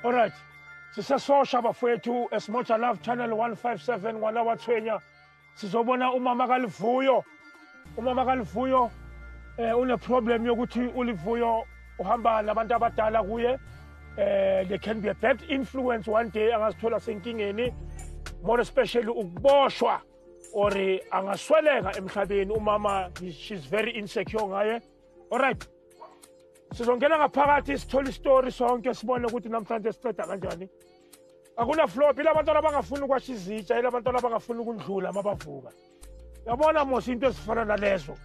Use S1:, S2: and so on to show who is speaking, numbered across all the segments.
S1: All right. Sisesosha bafowethu eSmoja Love Channel 157 ngwana wa Tshwenya. Sizobona umama kaLivuyo. Umama kaLivuyo une problem yokuthi uLivuyo uhamba nabantu abadala kuye. There can be a bad influence one day angasithola senkingeni, more especially ukuboshwa or angasweleka emhlabeni. Umama, she's very insecure ngaye. All right. Sizongena ngaphakathi sithole istory sonke sibone ukuthi namhlanje siqeda kanjani. Akuna flop, ila bantwana abangafuni ukwasha izitsha, ila bantwana abangafuni ukundlula mabavuka. Yabona mos into ezifana nalezo.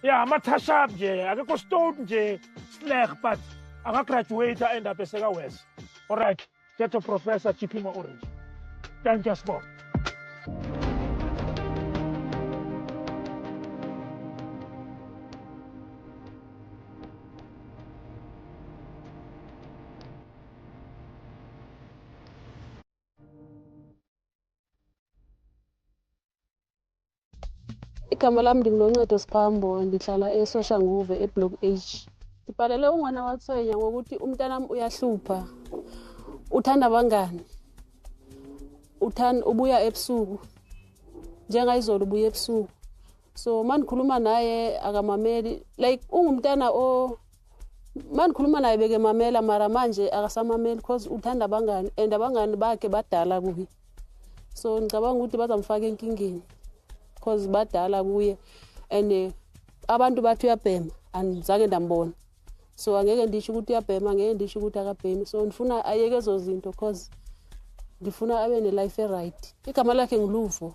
S1: Yeah, amathashap nje, akekho stout nje, slack, but akagraduate end up eseka west. All right, get a professor Chipima Orange. Thank you, Bob.
S2: Igama lami ndinguNoncedo Siphambo, ndihlala eSoshanguve eBlock H. Ndibhalele ungwana waTshwenya ngokuthi umntanam uyahlupha, uthanda abangani, ubuya ebusuku, njengayizolo ubuya ebusuku. So mandikhuluma naye akamameli, like ungumntana o mandikhuluma naye bekemamela, mara manje akasamameli cause uthanda abangani and abangani bakhe badala kuye. So ngicabanga ukuthi bazamfaka enkingeni cause badala kuye and abantu bathi uyabhema, andizange ndambona. So angeke ndisho ukuthi uyabhema, angeke ndisho ukuthi akabhemi. So ndifuna ayeke ezo zinto cause ndifuna abe ne-life e-right. Igama lakhe nguLuvo,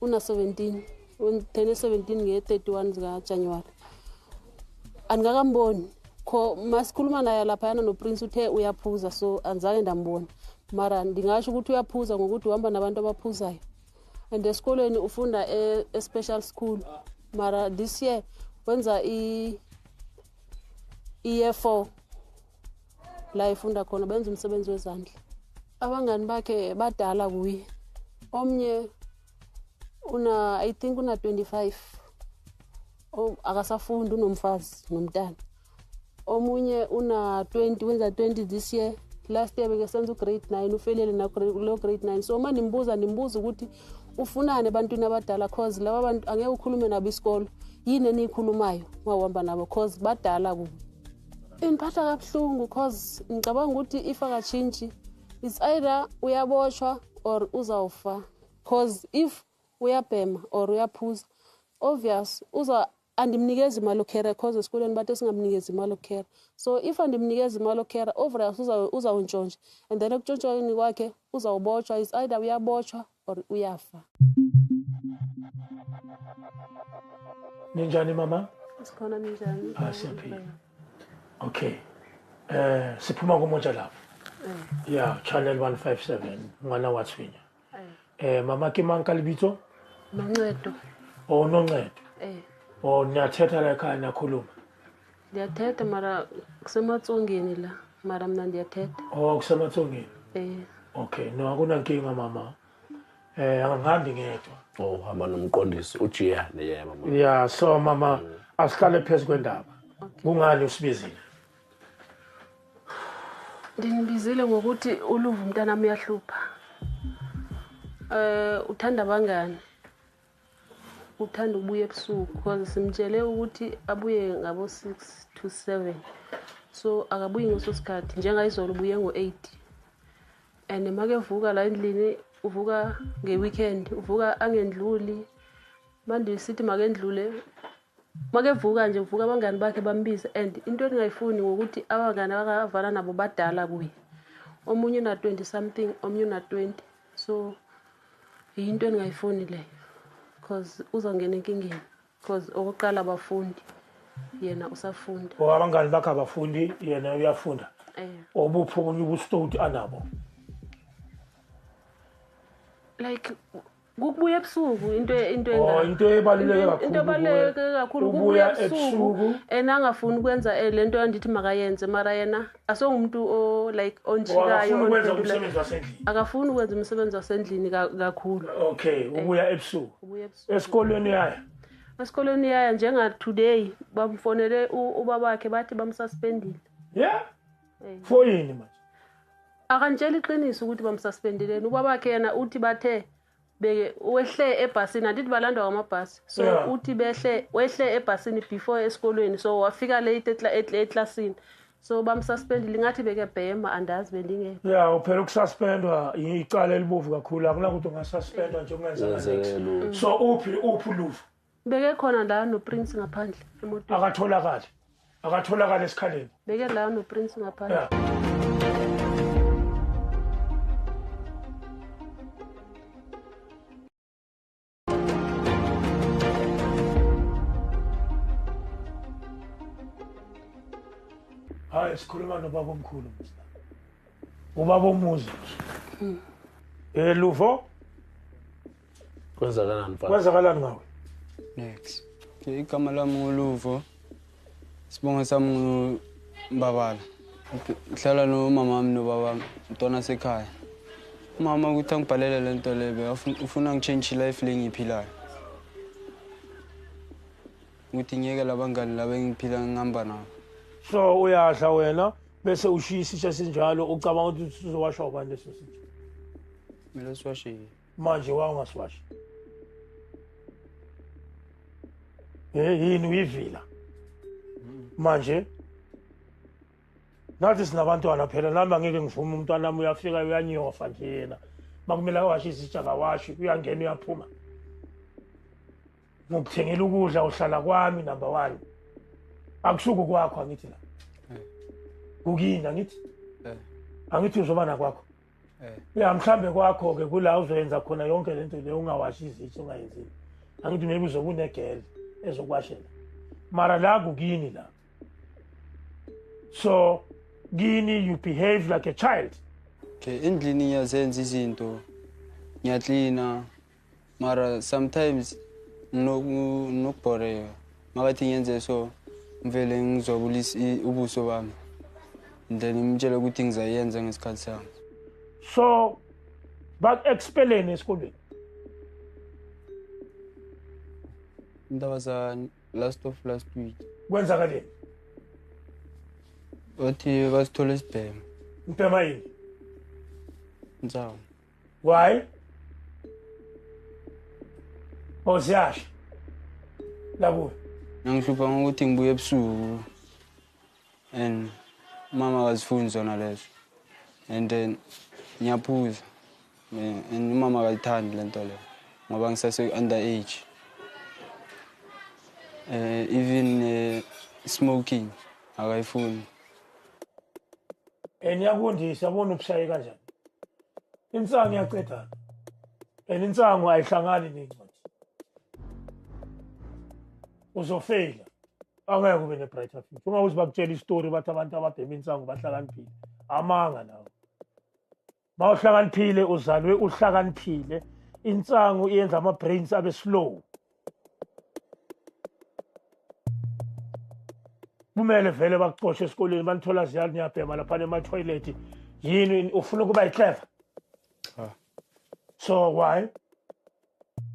S2: una-17, uthene 17 nge-31 zikaJanuwari. Andingakamboni, masikhuluma naye laphayana noPrince uthe uyaphuza, so andizange ndambona. Mara ndingasho ukuthi uyaphuza ngokuthi uhamba nabantu abaphuzayo. And esikolweni ufunda e-special school, mara this year wenza i-year 4 la ifunda khona, benza umsebenzi wezandla. Abangani bakhe badala kuye, omnye una I think una 25, akasafundi, unomfazi nomntana. Omunye una 20, wenza 20 this year. Last year bekesenza ugrade 9, ufelele nakulo grade 9. So uma nimbuza ukuthi ufunani ebantwini abadala, cause laba bantu angeke ukhulume nabo isikolo, yini eniyikhulumayo mawuhamba nabo cause badala kubo. Indiphatha kabuhlungu cause ngicabanga ukuthi if akatshintshi, it's either uyaboshwa or uzawufa. Cause if uyabhema or uyaphuza, obvious uza andimnikezi imali yokukhera, cause esikolweni bathi singamnikezi imali yokukhera. So if andimnikezi imali yokukhera, obvious uzawuntshontsha, and then ekutshontshweni kwakhe uzawubotshwa. It's either uyabotshwa or uyafa.
S1: Ninjani mama?
S2: Sikhona, ninjani?
S1: Siyaphila. Okay. Siphuma kuMoja Love. Yeah, Channel 157, ngwana wa Tshwenya. Mama ke mang ka lebitso?
S2: Noncedo.
S1: Oh, Noncedo. Oh, niyathetha la ekhaya, niyakhuluma?
S2: Ndiyathetha mara kusematsongeni la, mara mna ndiyathetha.
S1: Oh, kusematsongeni? Okay, no akunankinga mama. Angihambi ngedwa.
S3: Oh, uhamba nomqondisi uJiyane, yeah mama.
S1: Yeah, so mama, asihlale phezu kwendaba. Kungani usibizile?
S2: Ndinibizile ngokuthi uLuvo umntanami uyahlupha. Uthanda abangani, uthanda ukubuya ebusuku cause simtshele ukuthi abuye ngabo 6 to 7, so akabuyi ngeso sikhathi. Njengayizolo ubuye ngo-8, and makevuka la endlini uvuka nge-weekend, uvuka angendluli. Manje sithi makendlule, makevuka nje uvuka abangani bakhe bambize. And into endingayifuni ngokuthi abangani abavana nabo badala kuye, omunye una 20 something, omunye una 20. So yinto endingayifuni leyo cause uzongena enkingeni, cause okokuqala abafundi, yena usafunda.
S1: Oh, abangani bakhe abafundi, yena uyafunda. Obuphi obunye ubustoti anabo?
S2: Like kukubuya ebusuku, into
S1: into ebaluleke kakhulu.
S2: Into ebaluleke kakhulu
S1: ukubuya ebusuku.
S2: And angafuni ukwenza le nto andithi makayenze, mara yena asongumuntu o like onjikayo,
S1: akafuni ukwenza umsebenzi wasendlini.
S2: Akafuni ukwenza umsebenzi wasendlini kakhulu.
S1: Okay, ubuya ebusuku.
S2: Ubuya ebusuku.
S1: Esikolweni uyaya?
S2: Esikolweni uyaya, njenga today bamfonele ubabakhe bathi bamsuspendile.
S1: Yeah? For yini manje?
S2: Akantshela iqiniso ukuthi bamsuspendeleni. Ubabakhe yena uthi bathe beke wehle ebhasini, andithi balandwa ngamabhasi. So uthi behle wehle ebhasini before esikolweni, so wafika late eklasini. So bamsuspendile ngathi beke bhema andazi bendingekho.
S1: Yeah, phela ukususpendwa icala elibovu kakhulu, akunakuthi ungasuspendwa nje ungenzeka. So uphi Luvo?
S2: Beke khona la noPrince ngaphandle emotweni.
S1: Akatholakali. Akatholakali esikhaleni.
S2: Beke la noPrince ngaphandle.
S1: Hayi, sikhuluma nobaba omkhulu msna. Ubaba omuzi. Luvo?
S3: Kwenzakalani mfana?
S1: Kwenzakalani ngawe?
S4: Next. Igama lami nguLuvo. Sibongo sami nguMbabala. Ngihlala nomama wami nobaba mntwana sekhaya. Umama ukuthi angibhalele le nto le, ufuna ngichange life le engiyiphilayo. Ukuthi ngiyeke labangani laba engiphila ngihamba nabo.
S1: So uyadla wena bese ushiya isitsha sinjalo, ucabanga ukuthi uzowashwa ubani leso sitsha?
S4: Mina siwashe.
S1: Manje wawungasiwashi. Yini uyivila? Manje nathi sinabantwana phela, nami angeke ngivume umntwana wami uyafika uyanyofa nje yena. Makumele awashe isitsha kawashi, uyangena uyaphuma. Ngikuthengela ukudla uhlala kwami number 1. Akusuku kwakho angithi la. Kukini angithi? Angithi uzoba nakwakho. Ya mhlambe kwakho ke kula uzoyenza khona yonke lento le ungawashi izitsha ungayenzini. Angithi maybe uzobe unegirl ezokwashela. Mara la kukini la. So kini you behave like a child.
S4: Okay, endlini ngiyazenza izinto. Ngiyaklina. Mara sometimes nokubhoreka. Makathi ngiyenze so ngivele ngizobulisa ubuso bami. Then ngimtshele ukuthi ngizayenza ngesikhathi sami.
S1: So baku-expeleni esikolweni?
S4: Indaba za last of last week.
S1: Kwenzakaleni?
S4: Bathi basithole isibhema.
S1: Ibhema yini?
S4: Insangu.
S1: Why? Oh, ziyasha. Lakuwe.
S4: Ngihlupha ngokuthi ngibuye ebusuku and mama akazifuni zona lezo. And then ngiyaphuza. And umama akayithandi le nto leyo ngoba ngisase under age. Even smoking akayifuni.
S1: And yakundisa yabona ubushaye kanjani. Insangu iyaqedana. And insangu ayihlangani nencwadi. Uzofeyila. Angeke ube ne-brighter future. Ungawuze bakutshela isitori bathi abantu ababhema insangu bahlakaniphile. Amanga nawo. Mawuhlakaniphile uzalwe uhlakaniphile. Insangu iyenza ama-brains abe slow. Kumele vele bakuxoshe esikoleni banithola ziyali niyabhema lapha ema-toilet. Yini ufuna ukuba yi-clever?
S4: Cha.
S1: So why?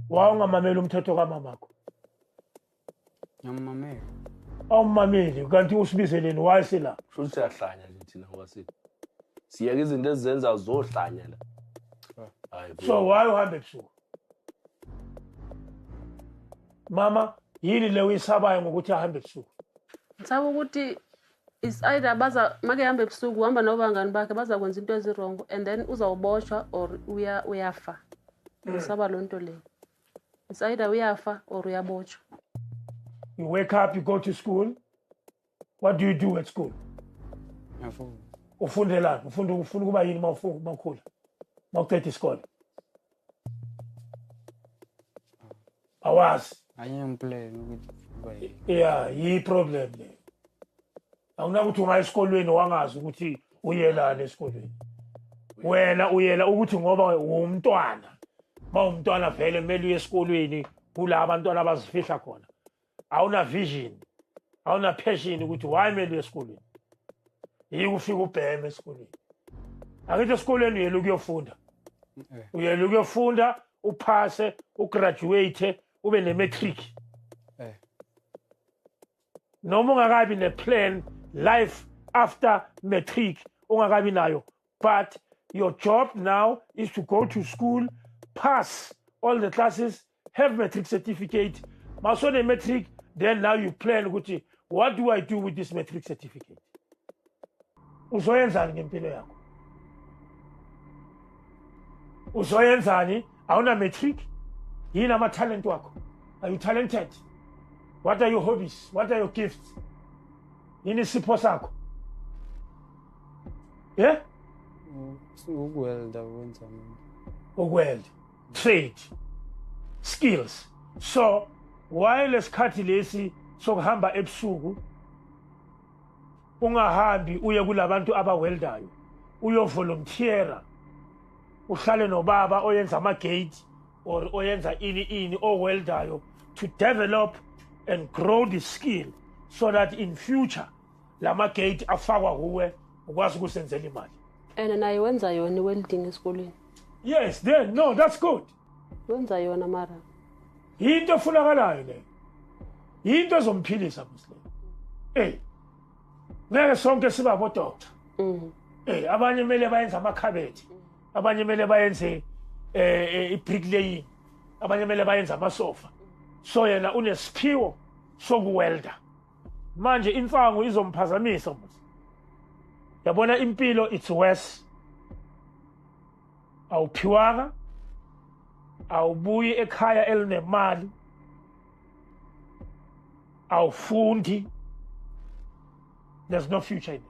S1: Why ungamameli umthetho kamamakho?
S4: Ngiyamamela.
S1: Awumameli kanti usibizeleni why sila?
S3: Kusho ukuthi siyahlanya nje thina ngoba siyeke izinto ezizenza zohlanya la.
S1: So why uhambe ebusuku? Mama, yini le uyisabayo ngokuthi ahambe ebusuku?
S2: Ngisaba ukuthi is either baza make hambe ebusuku uhamba nobangani bakhe bazakwenza into eziwrong and then uzawuboshwa or uyafa. Ngisaba loo nto leyo. It's either uyafa or uyabotshwa.
S1: You wake up, you go to school. What do you do at school?
S4: Ngiyafunda.
S1: Ufundelani? Ufunda ufuna ukuba yini mawukhula? Mawuqeda isikole? Awazi.
S4: Ayingiplan ukuthi kuba yini.
S1: Yeah, yi-problem leyo. Akunakuthi ungaya esikolweni wangazi ukuthi uyelani esikolweni. Wena uyela ukuthi ngoba uwumntwana. Mawumntwana vele kumele uye esikolweni kula abantwana abazifihla khona. Awuna vision, awuna passion ukuthi why kumele uye esikolweni. Yike ufike ubheme esikolweni. Akithi esikolweni uyela ukuyofunda. Uyela ukuyofunda, uphase, ugraduate, ube ne-matric. Noma ungakabi ne-plan life after matric ungakabi nayo, but Your job now is to go to school, pass all the classes, have matric certificate. Masone matric, then now you plan ukuthi what do I do with this matric certificate? Uzoyenzani ngempilo yakho? Uzoyenzani? Awuna matric? Yini ama talent wakho? Are you talented? What are your hobbies? What are your gifts? Yini isipho sakho? Yeah?
S4: Ukuwelda wenza mina.
S1: Ukuwelda. Trade. Skills. So, while lesikhathi lesi sokuhamba ebusuku ungahambi uye kulabantu abaweldayo, uyovolunteera, uhlale nobaba oyenza ama-gate or oyenza ini ini oweldayo to develop and grow the skill so that in future lama gate afakwa kuwe ukwazi ukusenzela imali.
S2: And naye wenza yona i-welding esikolweni.
S1: Yes, then no, that's good.
S2: Wenza yona mara.
S1: Yinto efunakalayo leyo. Yinto ezomphilisa mos leyo. Ngeke sonke siba bodoctor. Abanye kumele bayenze amakhabethe. Abanye kumele bayenze i-bricklaying. Abanye kumele bayenze amasofa. So yena unesiphiwo sokuwelda. Manje insangu izomphazamisa mos. Yabona impilo it's worse. Awuphiwanga, awubuyi ekhaya elinemali, awufundi. There's no future in it.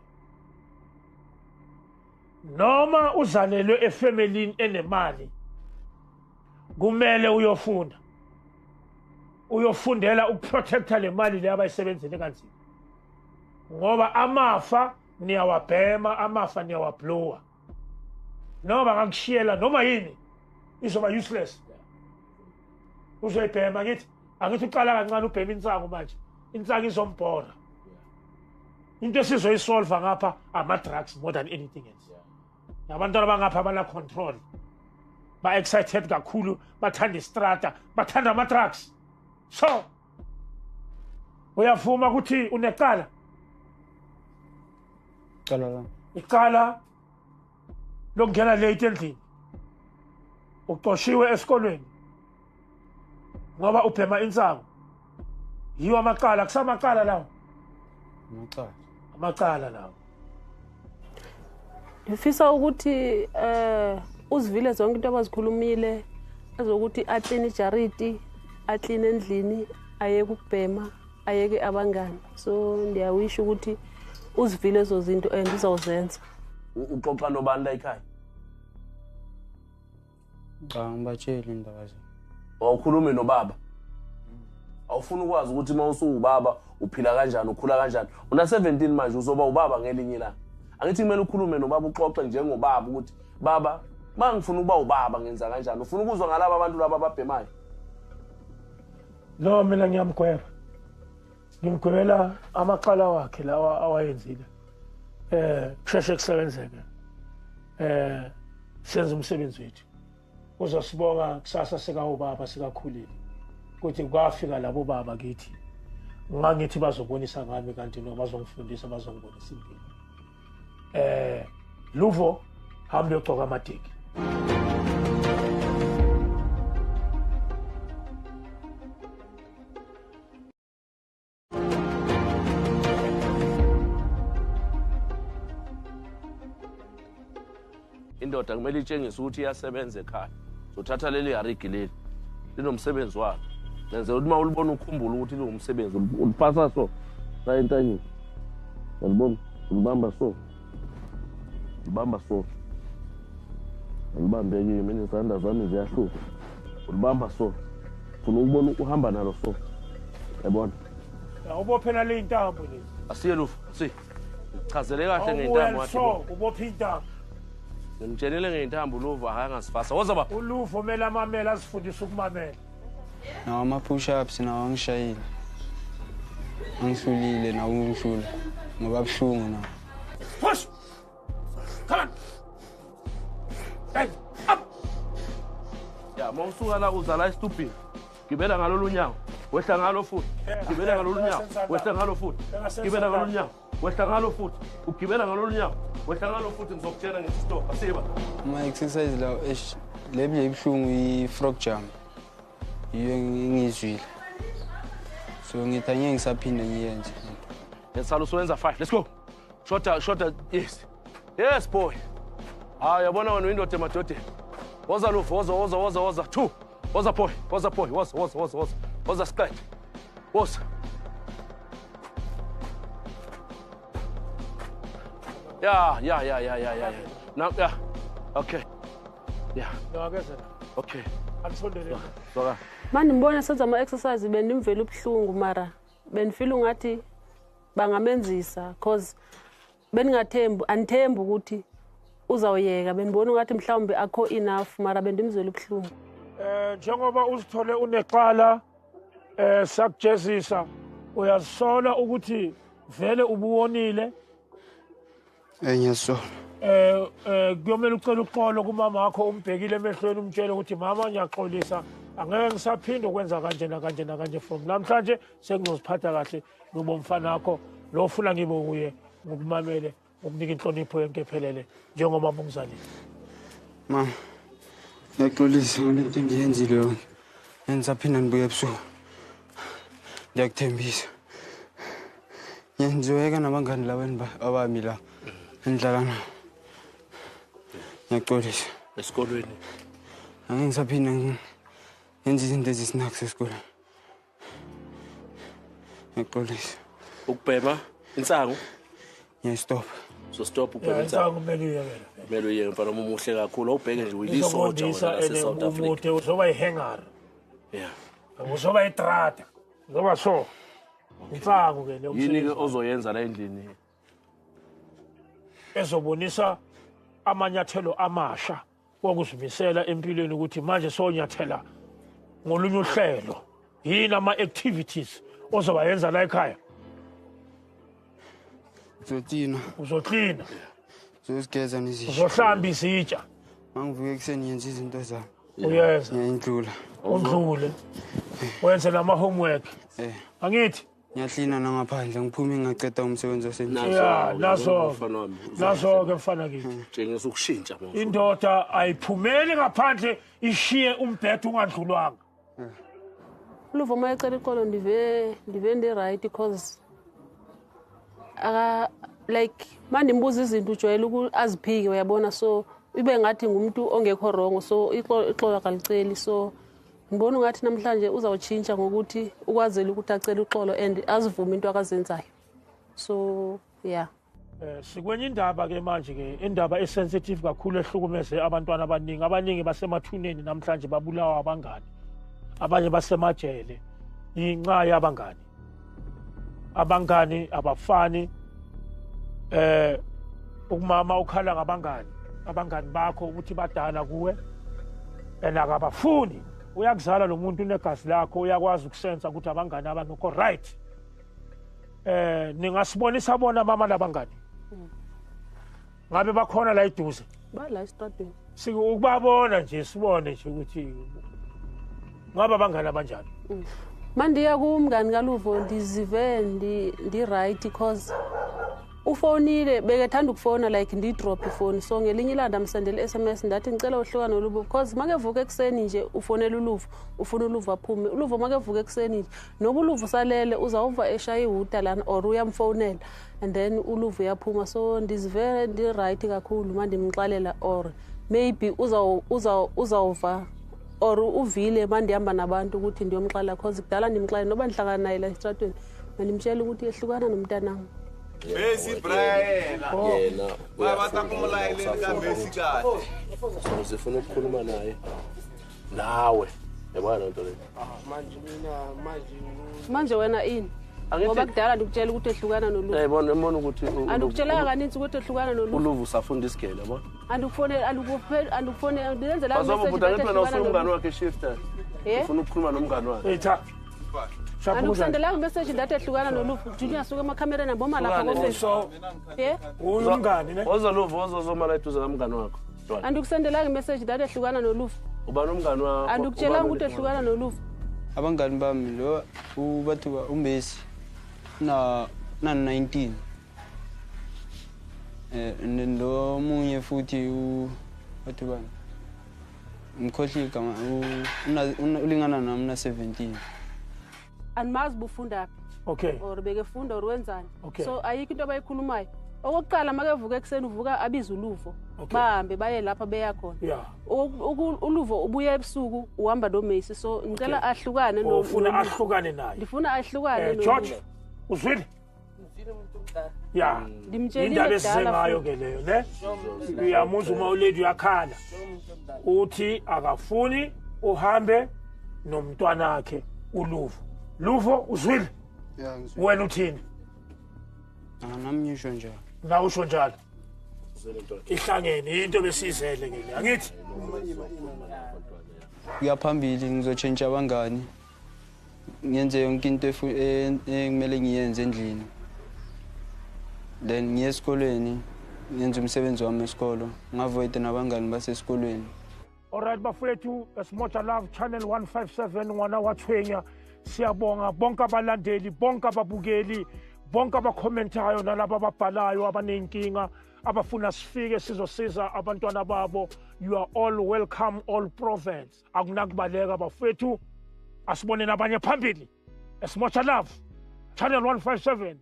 S1: Noma uzalelwe efamilini enemali, kumele uyofunda. Uyofundela ukuprotecta le mali le abayisebenzele kanzima. Ngoba amafa niyawabhema, amafa niyawablowa. Noma bangakushiyela noma yini izoba useless. Uzoyibhema ngithi, angithi uqala kancane ubhema insangu manje. Insangu izombhora. Into esizoyisolve ngapha ama-drugs more than anything else. Abantwana bangapha abana control. Ba excited kakhulu, bathanda istrata, bathanda ama-drugs. So uyavuma ukuthi unecala?
S4: Icala la.
S1: Icala lokungena late endlini. Uxoshiwe esikolweni ngoba ubhema insangu. Yiwo amacala, kusamacala lawo.
S4: Amacala.
S1: Amacala lawo.
S2: Ngifisa ukuthi uzivile zonke into abazikhulumile ezokuthi akline ijariti, akline endlini, ayeke ukubhema, ayeke abangani. So ndiyawisho ukuthi uzivile ezo zinto and uzawuzenza.
S3: Uxoxa nobani la ekhaya?
S4: Cha, ngibatsheli indaba nje.
S3: Awukhulume nobaba. Awufuni ukwazi ukuthi uma usuwubaba uphila kanjani, ukhula kanjani. Una 17 manje uzoba ubaba ngelinye ilanga. Angithi kumele ukhulume nobaba, uxoxe njengobaba ukuthi baba, mangifuna ukuba ubaba ngenza kanjani? Ufuna ukuzwa ngalaba abantu laba ababhemayo?
S1: No, mina ngiyamgweba. Ngimgwebela amacala wakhe lawa awayenzile. Kusheshe kusebenzeke. Senze umsebenzi wethu. Uzosibonga kusasa sikawubaba sikakhulile. Ukuthi kwafika labo baba kithi. Ngangithi bazobonisa ngami kanti no bazongifundisa, bazongibonisa impilo. Luvo hamba uyogcoka amateki.
S3: Indoda kumele itshengise ukuthi iyasebenza ekhaya. Uzothatha leli harigi leli linomsebenzi walo. Lenze ukuthi uma ulibona ukhumbule ukuthi liwumsebenzi, ulipasa so la entanyeni. Ulibona, ulibamba so. Ulibamba so. Ulibambe kimi, mina izandla zami ziyahluka. Ulibamba so. Ufuna ukubona uhamba nalo so. Yabona?
S1: Ubophela le intambo lezi.
S3: Asiye Lufu, si. Chazele kahle ngeintambo wathi.
S1: Ubopha intambo.
S3: Ngimtshelile ngeintambo Luvo akangasifasa. Woza baba.
S1: uLuvo kumele amamele, azifundise ukumamela.
S4: Nawo ama-push-ups nawo angishayile. Angihlulile nawo ungihlula ngoba buhlungu nawo.
S1: Push! Come on! Hey, up!
S3: Ya, uma usuka la uza la esitubhini. Gibela ngalolu nyawo, wehla ngalo futhi. Gibela ngalolu nyawo, wehla ngalo futhi. Gibela ngalolu nyawo, Wehla ngalo futhi. Ugibela ngalolu nyawo. Wehla ngalo futhi ngizokutshela ngithi stop. Asiba.
S4: Ama exercise lawo eish le ibuhlungu i-frog jump. Yiyo ngizwile. So ngithi angeke ngisaphinda ngiyenze.
S3: Yensala usuwenza 5. Let's go. Shorter, shorter. Yes. Yes boy. Ah, yabona wena uyindoda emadodeni. Woza Luvo, woza, woza, woza, woza. 2. Woza boy, woza boy, woza, woza, woza, woza. Woza siqede. Woza. Yeah, yeah, yeah, yeah, yeah, yeah. Now, yeah. Okay. Yeah. Okay.
S2: Manje ngibona senza ama exercise bendimvela ubuhlungu mara bendifeel ngathi bangamenzisa cause beningathembi andithembi ukuthi uzawuyeka bendibona ngathi mhlawumbe akho enough mara bendimzwela ubuhlungu.
S1: Njengoba uzithole unecala sakujezisa uyazisola ukuthi vele ubuwonile?
S4: Ngiyasola.
S1: Kuyomela ucela uxolo kumama wakho umbhekile emehlweni umtshele ukuthi mama ngiyaxolisa angeke ngisaphinde ukwenza kanje nakanje nakanje from namhlanje sengizoziphatha kahle ngibe umfana wakho lo ofuna ngibe kuye ngokumamele ukunika inhlonipho yonke ephelele njengomama ungizalile.
S4: Mama, ngiyaxolisa ngalento engiyenzile yonke. Ngisaphinda ngibuye ebusuku. Ngiyakuthembisa. Ngizoyeka nabangani laba abami la endlala nabo. Ngiyaxolisa.
S3: Esikolweni.
S4: Angeke ngisaphinda ngenze izinto ezisinakho esikolweni. Ngiyaxolisa.
S3: Ukubhema insangu?
S4: Ngiyastop.
S3: So stop ukubhema insangu.
S1: Kumele uyekele.
S3: Kumele uyeke mfana omuhle kakhulu awubheke nje uyilisoja wena lase South Africa.
S1: Umude uzoba ihangar.
S3: Yeah.
S1: Uzoba itrata. Uzoba so. Insangu ke leyo.
S3: Yini ke ozoyenza la endlini?
S1: Ezobonisa amanyathelo amasha wokuzimisela empilweni ukuthi manje sonyathela ngolunye uhlelo. Yini ama activities ozobayenza la ekhaya?
S4: Uzoklina.
S1: Uzoklina.
S4: Uzogeza nezitsha.
S1: Uzohlamba izitsha.
S4: Mangivuka ekuseni ngenza izinto zami.
S1: Uyeza.
S4: Ngiyindlula.
S1: Undlule. Wenze nama homework. Angithi
S4: ngiyaklina nangaphandle ngiphume ngingaqeda umsebenzi wasendlini.
S1: Yeah, naso. Naso ke mfana kithi.
S3: Tshengisa ukushintsha manje.
S1: Indoda ayiphumeli ngaphandle ishiye umbhedo ungandlulwanga.
S2: Luvo mayecela iqolo ndive ndi right because like mandimbuza izinto ujwayele ukuthi aziphike uyabona so ibe ngathi ngumuntu ongekho wrong so ixolo akaliceli so ngibona ngathi namhlanje uzawutshintsha ngokuthi ukwazela ukuthi acele uxolo and azivume into akazenzayo so yeah.
S1: Sikwenye indaba ke manje ke indaba esensitive kakhulu ehlukumeze abantwana abaningi abaningi basemathuneni namhlanje babulawa abangani abanye basemajele inxa yabangani abangani abafani ukumama ukhala ngabangani abangani bakho ukuthi badala kuwe and akabafuni uyakuzala lo muntu unegazi lakho uyakwazi ukusensa ukuthi abangani abangekho right. Ningasibonisa bona mama labangani ngabe bakhona la eduze
S2: ba la estradeni
S1: sikubabona nje sibone nje ukuthi ngabe abangani abanjani.
S2: Mandiya kumngani kaLuvo ndizive ndi right because ufonile bekethanda ukufona like ndi-drop ifoni so ngelinye ilanga ndamsendela i-SMS ndathi ngicela uhlukane noLuvo because makevuka ekuseni nje ufonela uLuvo ufuna uLuvo aphume uLuvo makevuka ekuseni nje noba uLuvo salele uzawuva eshaya ihuta lana or uyamfonela and then uLuvo uyaphuma so ndizive ndi-right kakhulu mandimxalela or maybe uzawuva or uvile mandihamba nabantu ukuthi ndiyomxalela cause kudala ndimxalela noba ndihlangana naye la estratweni mandimtshela ukuthi ehlukana nomntanam.
S5: Messi Brian.
S3: Yena
S5: uyafunda kahle.
S3: So sifuna ukukhuluma naye. Nawe. Yabona lento le.
S6: Manje mina
S2: manje wena ini? Ngoba kudala ndikutshela ukuthi ehlukana noLuvo.
S3: Yayibona embona ukuthi
S2: andikutshelanga kaninzi ukuthi ehlukana noLuvo.
S3: uLuvo usafunda isigele yabona.
S2: Andikufonela andikufonela ndenzela
S3: message. Bazobuda ngithi wena ufuna umngani wakhe shifter. Ufuna ukukhuluma nomngani wakhe.
S1: Etha.
S2: Andikusendelanga message ndathi ehlukana noLuvo. Junior suka emakhamereni amboma lapha kofesi. Eh?
S1: Uyumngani ne?
S3: Woza Luvo wozoma la eduze kamngani wakho.
S2: Andikusendelanga message ndathi ehlukana noLuvo.
S3: Ubani umngani wakho?
S2: Andikutshelanga ukuthi ehlukana noLuvo.
S4: Abangani bami lo ubathuka uMessi na 19 And lo munye futhi wathi bani? Ngikhohlile igama ulingana nami na 17.
S2: Andimazi bufunda phi.
S1: Okay.
S2: Or bekefunda or wenzani.
S1: Okay.
S2: So ayikho into abayikhulumayo. Okokuqala makevuka ekuseni uvuka abize uluvo.
S1: Okay.
S2: Bahambe baye lapha beya khona.
S1: Yeah.
S2: Uluvo ubuya ebusuku uhamba noMessi so ngicela ahlukane no.
S1: Ufuna ahlukane naye.
S2: Ndifuna ahlukane no.
S1: George, uzwile? Yeah.
S2: Ndimtshelile
S1: Indaba
S2: kudala
S1: esizengayo
S2: futhi.
S1: ke leyo ne? Uyamuzwa uma ulady uyakhala. Uthi akafuni uhambe nomntwanakhe uLuvo. Luvo uzwile?
S4: Yeah, ngizwile.
S1: Wena uthini?
S4: Nami ngisho njalo.
S1: Nawe usho njalo. Ihlangene into besizele ke le. Angithi
S4: Kuya phambili ngizotshentsha abangani. Ngenze yonke into ekumele ngiyenze endlini. Then ngiye esikolweni ngenze umsebenzi wami esikolo. Ngavoid nabangani basesikolweni.
S1: Alright bafowethu, Smoja Love Channel 157 ngwana wa Tshwenya. Siyabonga bonke abalandeli, bonke ababukeli, bonke abakhomentayo nalabo ababhalayo abanenkinga abafuna sifike sizosiza abantwana babo. You are all welcome, all province. Akunakubaleka bafowethu. Asibone nabanye phambili. Smoja Love Channel 157.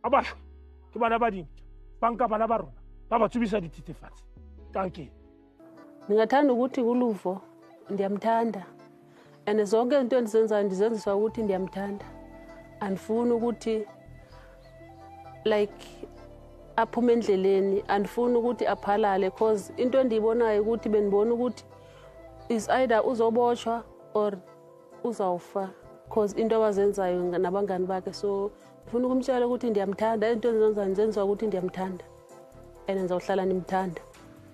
S1: Abasho ke bana ba dintja. Banka bana ba rona ba ba tsubisa dithethefatsi. Thank you.
S2: Ndingathanda ukuthi uLuvo ndiyamthanda. And zonke izinto endizenzayo ndizenziswa ukuthi ndiyamthanda. Andifuni ukuthi like aphume endleleni, andifuni ukuthi aphalale cause into endiyibonayo ukuthi bendibona ukuthi is either uzoboshwa or uzawufa cause into abazenzayo nabangani bakhe. So ndifuna ukumtshela ukuthi ndiyamthanda, into endizenzayo ndizenziswa ukuthi ndiyamthanda and ndizawuhlala ndimthanda.